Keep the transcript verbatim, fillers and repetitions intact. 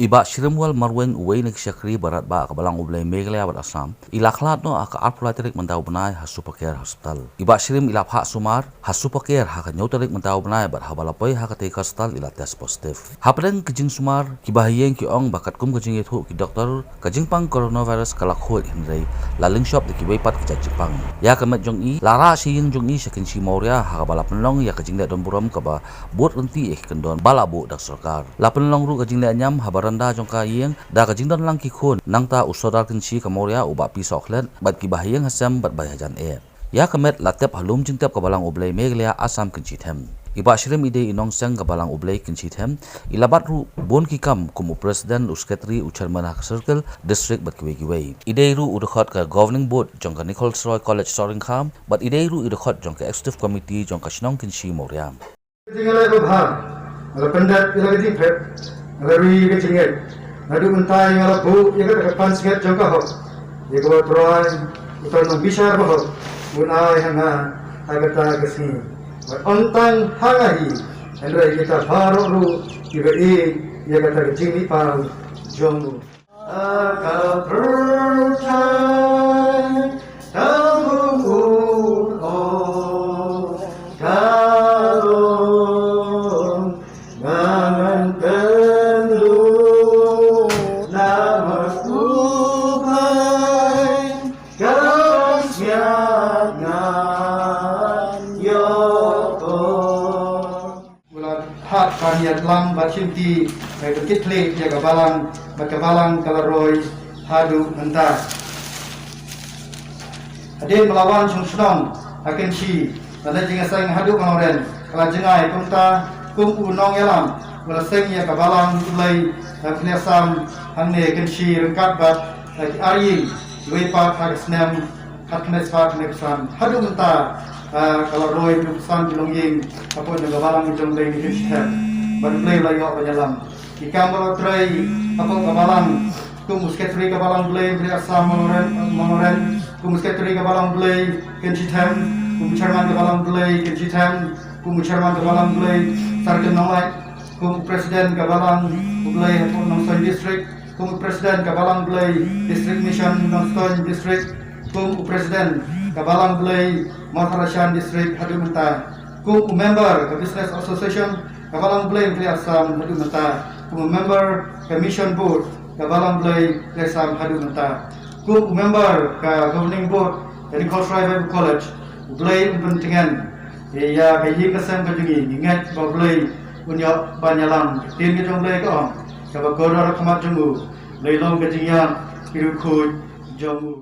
I Bah Shrimwal Marwein, uwei na ki shakri ba radbah ka Balang U Blei Meghalaya bad Assam, i la khlad noh ha ka arphew lai tarik mynta u bnai ha Super Care Hospital. I Bah Shrim i la phah sumar ha Super Care ha ka hynñiew tarik mynta u bnai bad haba la poi ha katei ka hospital i la test positive. Hapdeng ka jingsumar, ki bahaïing ki ong ba katkum ka jingïathuh ki doktor, ka jingpang coronavirus ka la khuid, hynrei la lyngshop da kiwei pat ki jait jingpang. Ïa ka met jong i la rah sha ïing jong i sha Kynshi Mawria ha kaba la pynlong ïa ka jingleh don burom kaba bud ryntih ïa ki kyndon ba la buh da ka sorkar. La pynlong ruh ka jingleh niam ha baranda jong ka ïing da ka jingdon lang ki khun, nangta u Sordar Kynshi ka Mawria u Bah P Sohkhlet bad ki bahaïing hasem bad bai hajan eh. Ïa ka met la tep ha lum jingtep ka Balang U Blei Meghalaya Assam Kynshi Them. I Bah Shrim i dei i nongseng ka Balang U Blei Kynshi Them, i la bat ruh bun ki kam kum u president, u secretary, u chairman ha ka circle, district bad kiwei kiwei. I dei ruh u dkhot ka governing board jong ka Nichols Roy College Sohryngkham bad i dei ruh i dkhot jong ka executive committee jong ka shnong Kynshi Mawria. Jingïaleh babha, nga la pyndep ïa la ka jingphet, nga la ri ïa ka jingngeit. Naduh mynta nga la buh ïa kata ka pansngiat jong ka hok, ïa kaba U Trai, uta u nongbishar bahok, un ai ha nga ha kata ka sngi. Bad ym tang ha nga hi, hynrei kita baroh ruh kiba ïeit ïa kata ka jingmihpaw jong u. Ka pyrthei ka bun ur o, ka long ngan pynduh namar U Blei ka sngap ngan ïoh ko. U la hap ban ïalam bad shimti, eh, ban kit khlieh ïa ka balang, bad ka balang ka la roi haduh mynta. Hadien ba la wan sha shnong ha Kynshi, la leit jingïaseng haduh Mawrem, ka la jngai kumta kum u nongïalam, u la seng ïa ka balang U Blei, eh, Khliehsam hangne Kynshi ryngkat bad, eh, ki arïing, kiwei pat ha ka snem khatkhyndai spah khyndai phew san. Haduh mynta, ah, ka la roi hynriewphew san ki longïing hapoh jong ka balang jong U Blei Kynshi Them. Bad U Blei u la ïoh ban ïalam. Ki kam ba la trei hapoh ka balang, kum u secretary ka Balang U Blei Khliehsam Mawrem, Mawrem, kum u secretary ka Balang U Blei Kynshi Them, kum u chairman ka Balang U Blei Kynshi Them, kum u chairman ka Balang U Blei Circle Nonglait, kum u president ka Balang U Blei hapoh Nongstoiñ District, kum u president ka Balang U Blei District Mission Nongstoiñ District, kum u president ka Balang U Blei Mawthadraishan District haduh mynta, kum u member ka Business Association ka Balang U Blei Khliehsam haduh mynta, kum u member ka Mission Board ka Balang U Blei Khliehsam haduh mynta, kum u member ka Governing Board ka Nichols Roy Bible College. U Blei un pyntngen ïa ka ïing ka sem ka jong ngi, ngi ngeit ba U Blei un ïoh ban ïalam. Ka ktien ka jong U Blei ka ong, kaba kordor ha khmat jong u, U Blei long ka jingïap ki riewkhuid jong u.